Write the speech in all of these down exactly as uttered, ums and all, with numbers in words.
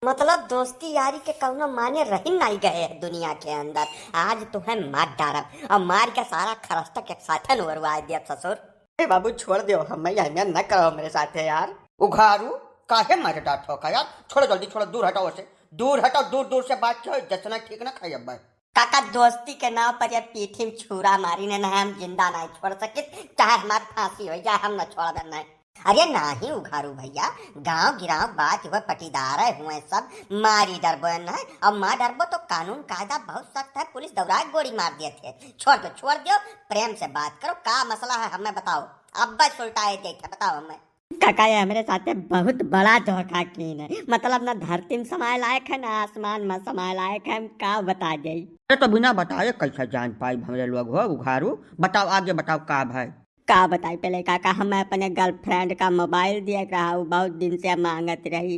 मतलब दोस्ती यारी के कउनो माने रही नाई गए है दुनिया के अंदर। आज तुहैं मार डारब अउर मार के सारा खरस्ता के साथे नोरवाए दियब ससुर। अरे बाबू, छोड़ दियो, हमें यह अन्याय न करो हमरे साथे यार। उघारू, काहे मारे डांटो का यार? छोड़ो जल्दी, छोड़ो, दूर हटाओ से, दूर हटाओ, दूर दूर से बात करो, जचना ठीक ना खाई अब। काका, दोस्ती के नाव पर ये पीठी में छुरा मारी ने, ना हम जिंदा ना छोड़ सकित, चाहे हमार फांसी हो जाए, हम ना छोड़बे ना। अरे नाही उघारू भैया, गांव गिराव बात हुए, पटीदार हुए सब, मारी डरबो ना, अब मार डरबो तो कानून कायदा बहुत सख्त है, पुलिस दौड़ा के गोली मार देत है। छोड़ दो, छोड़ दो, प्रेम से बात करो, का मसला है हमें बताओ, अब बस उल्टाए देत है, बताओ हमें। काका, ये हमरे साथे बहुत बड़ा धोखा कीन है। मतलब, ना धरती में समाए लायक है, ना आसमान में समाए लायक है। हम का बता जाई? अरे, तो बिना बताए कैसे जान पाई हमरे लोग हो उघारू? बताओ, आगे बताओ, का भाई? का बताई पहले काका, हम अपने girlfriend का mobile दिए के रहा, वो बहुत दिन से मांगत रही,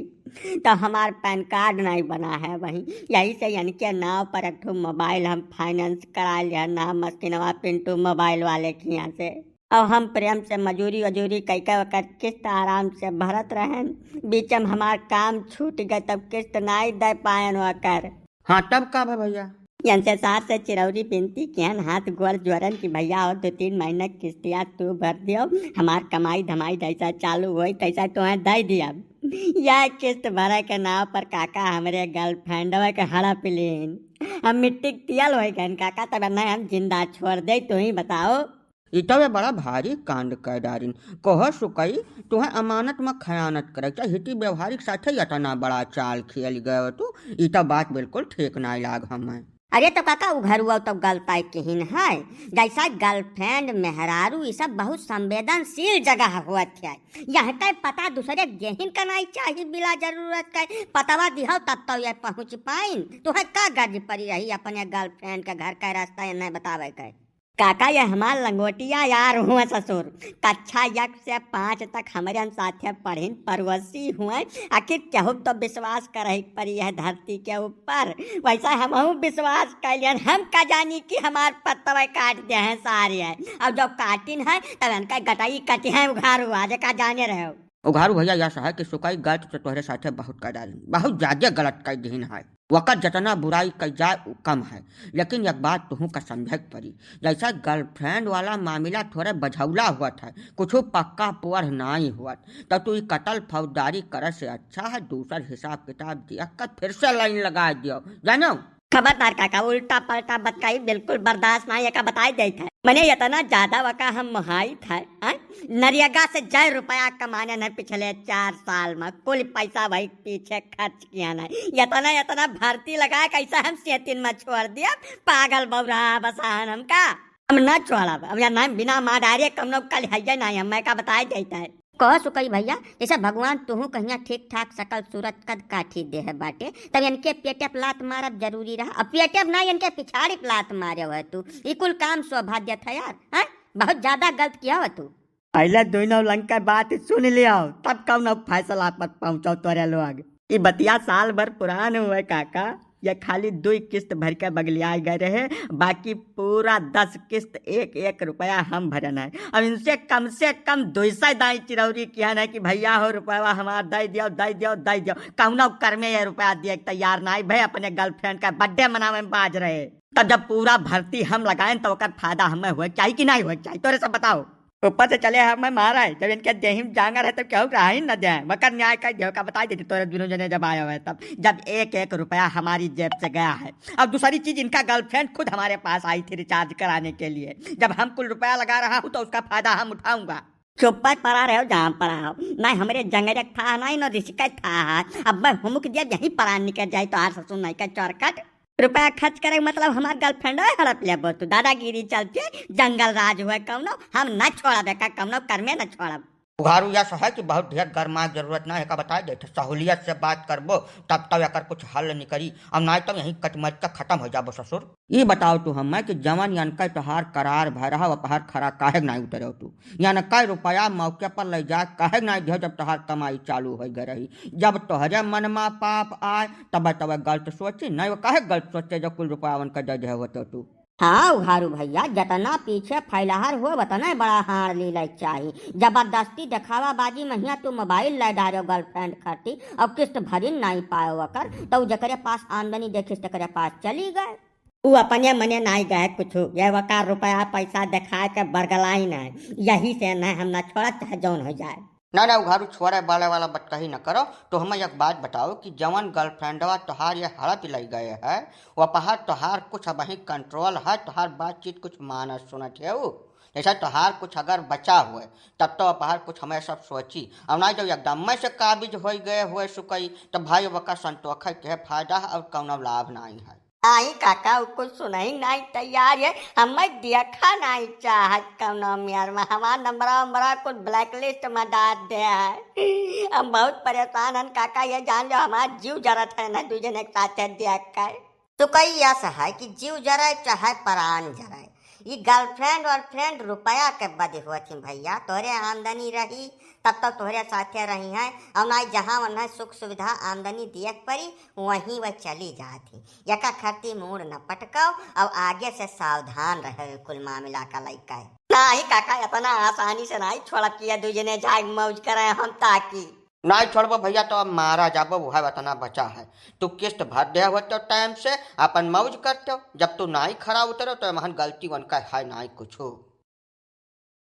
तो हमार PAN card नहीं बना है वही, यही से इनके नाव पर एक ठो mobile हम finance करा लिया, नाम मस्किनवा पिंटू mobile वाले के यहाँ से। अब हम प्रेम से मजूरी वजूरी कई के ओकर किस्त आराम से भरत रहेन। बीच में हमार काम छूट गए, तब किस्त नाई दे पायन ओकर। हाँ, तब का भा भैया? इनसे सार से चिरौरी बिनती किहन, हाथ गोड़ जोड़न कि भैया, और दो तीन महीना किस्तिया तू भर दियो, हमार कमाई धमाई जैसा चालू होई तैसा तोहे दे दियब। यह किस्त भरे के नाव पर काका हमरे girlfriend के हड़प लीन। हम मिट्टी के तेल होई गए काका, तब नहीं हम जिंदा छोड़ दे, तू ही बताओ। ई तबे बड़ा भारी कांड कै डारिन। कहो सुकई, तुहें अमानत में खयानत करे के चाही, हिती व्यवहारिक साथे इतना बड़ा चाल खेल गयो तू। ई तो बात बिल्कुल ठीक नाई लाग हमें। अरे तो काका, उघरुआ तो गलताई किहिन है, जैसा girlfriend, मेहरारू, ई सब बहुत संवेदनशील जगह होत है। यहाँ के पता दूसरे के देहिन का नाई चाही, बिला जरूरत के पतवा दिहो तब तो ये पहुँच पाइन। तुहें का गर्ज पड़ी रही अपने girlfriend के घर का रास्ता ये नहीं बतावे के? काका, ये हमार लंगोटिया यार हुआ ससुर। कक्षा एक से पाँच तक हमरे साथे पढ़िन, पड़ोसी हुए। आखिर केहू तो विश्वास करही पड़ी है धरती के ऊपर। वैसा हमहू विश्वास कैलियन। हम का जानी कि हमार पतवे काट दे हैं सारे। अब जब काटिन है, तब इनका गटाई कटी है उघारू, आज का जाने रहे। उघारू भैया, यह सहा कि सुकाई गलत तो तोहरे साथे बहुत कर डालिन, बहुत ज्यादा गलत कर दिहिन है। वकर जतना बुराई कई जाए, उ कम है, लेकिन एक बात तुहू का समझे के पड़ी। जैसा girlfriend वाला मामला थोड़े बझौला हुआ था, कुछ पक्का पुअर नाई हुआ, तो तू ई कतल फौजदारी करे से अच्छा है दूसर हिसाब किताब देख कर फिर से line लगा दियो, जानो? खबरदार काका, उल्टा पलटा बतकाई बिल्कुल बर्दाश्त नाई, एका बताई देत है। मने इतना ज्यादा वका हम मोहाइत है, हैं? नरेगा से जय रुपया कमाने न पिछले चार साल में, कुल पैसा वही पीछे खर्च किया ना। इतना, इतना भर्ती लगा, कैसे हम सेतिन में छोड़ दिया? पागल बौरा बसाहन हमका। हम ना छोड़ब, अब या ना बिना मार डारे कमनो कल है ना, हम मैं का बताए देता है। कहो सुकई भैया, जैसे भगवान तुहू कहिया ठीक ठाक सकल सूरत कद काठी देह बाटे, तब इनके पेटे पे लात मारब जरूरी रहा। अब पेटे पे ना, इनके पिछाड़ी पे लात मारे हुए तू। ई कुल काम शोभा देत है यार, हैं? बहुत ज्यादा गलत किया हो तू। पहले दोनों लंग के बात सुन लियो, तब कौनो फैसला पर पहुंचो तोरे लोग। ई बतिया साल भर पुरान हुए काका, ये खाली दुई किस्त भर के बगलियाए गए रहे, बाकी पूरा दस किस्त एक एक रुपया हम भरन है। अब इनसे कम से कम दुई सौ दाई चिरौरी किहन है कि भैया हो रुपया हमार दे दियो, दे दियो, दे दियो। कौनो कर्मे ये रुपया दिए के तैयार नाई भए, अपने girlfriend का birthday मनावे में बाज रहे। तब जब पूरा भर्ती हम लगाएन तो ओकर फायदा हमें हुए के चाही कि नाई हुए के चाही, तोरे सब बताओ। ऊपर से चले हमें मारा है, जब इनके देही में जांगर है तब केहू रहा ही न दे, मकर न्याय कर दियो का बताई देते तोरे दोनों जने जब आए हुए तब, जब एक एक रुपया हमारी जेब से गया है। अब दूसरी चीज, इनका girlfriend खुद हमारे पास आई थी recharge कराने के लिए। जब हम कुल रुपया लगा रहा हूँ तो उसका फायदा हम उठाऊंगा। चुप्पे पड़ा रहो, जहाँ पड़ा हो। ना हमरे जंगरे के था, ना इनो रिस्क के था। अब मैं हुमुक दिया, यहीं परान निकल जाए तो आर ससुर नहीं का चौरकट। रुपया खर्च करे के मतलब हमार girlfriend है हड़प लेबो तू। दादागिरी चलते जंगल राज हुए कौनो, हम न छोड़ब एका कौनो कर्मे न छोड़ब। उघारू यस है कि बहुत ढेर गरमाए के जरूरत ना है, का बताए दे, तो सहूलियत से बात करबो, तब तो एकर कुछ हल निकरी, और ना तो यहीं कटमर के खत्म हो जाबो ससुर। ई बताओ तू हमें कि जवन यनका तोहार करार भय रहा, वह पहाड़ खरा काहे के नाई उतरे तू? यनका रुपया मौके पर ले जाए काहे के नाई दियो, जब तोहार कमाई चालू हो गए रही? जब तोहरे मन में पाप आए, तब तब गलत सोची, नहीं वो काहे गलत सोचे, जब कुल रुपया उनका दे दे होते तू? हाँ उघारू भइया, जतना पीछे फैलहर हो, वतने बड़ा हार लीले चाही। जबरदस्ती देखावा बाजी में हियाँ तू मोबाइल लै डारो गर्लफ्रेंड खाती, अब किस्त भरिन नाई पाए ओकर, तो जकरे पास आमदनी देखिस तकरे पास चली गए। उ अपने मने नाई गए कुछु, ये वका रुपया पैसा देखाए के बरगलाई नाई, यही से नाई हम ना छोड़ा चाहे जौन हो जाए। ना ना उघारू, छोड़े बाले वाला बतकही न करो। तो हमें एक बात बताओ कि जवन गर्लफ्रेंडवा तोहार ये हड़प लई गए है, वो पहाड़ तोहार कुछ अबही कंट्रोल है, तोहार बातचीत कुछ मानत सुनत है उ? जैसे तोहार कुछ अगर बचा हुए, तब तो अपहार कुछ हमें सब सोची। अब ना जब एकदम में से काबिज हो गए हुए सुकई, तब भाई वका संतोखे के फायदा है और कौनो लाभ नहीं है। आई काका, उ कुछ सुनही नहीं तैयार है, हमें देखा नहीं चाहत कौनो मेर में। हमार नंबरा उम्बरा कुल ब्लैकलिस्ट में डाल दे है। हम बहुत परेशान हन काका, ये जान लो हमार जीव जरत है ना दू जने के साथ देख के। तो कही यस है कि जीव जरे चाहे प्राण जरे, ये गर्लफ्रेंड वर्लफ्रेंड रुपया के बदे होत ही भइया। तोहरे आमदनी रही तब तो तोहरे साथे रही हैं, और ना जहाँ उन्हें सुख सुविधा आमदनी दिए के पड़ी, वहीं वह चली जात ही। यका खरती मूड़ न पटकाओ और आगे से सावधान रहे कुल मामला का लइका है। नाही काका, इतना आसानी से नाही छोड़ब किया, दू जने जाए मौज करे हम ताकी। नाही छोड़बो भइया, तो अब मारा जाबो, वह इतना बचा है। तू किस्त भर दे होते टाइम से, अपन मौज करते हो। जब तू नाही खरा उतरो तो महन गलती उनका है नाही कुछ।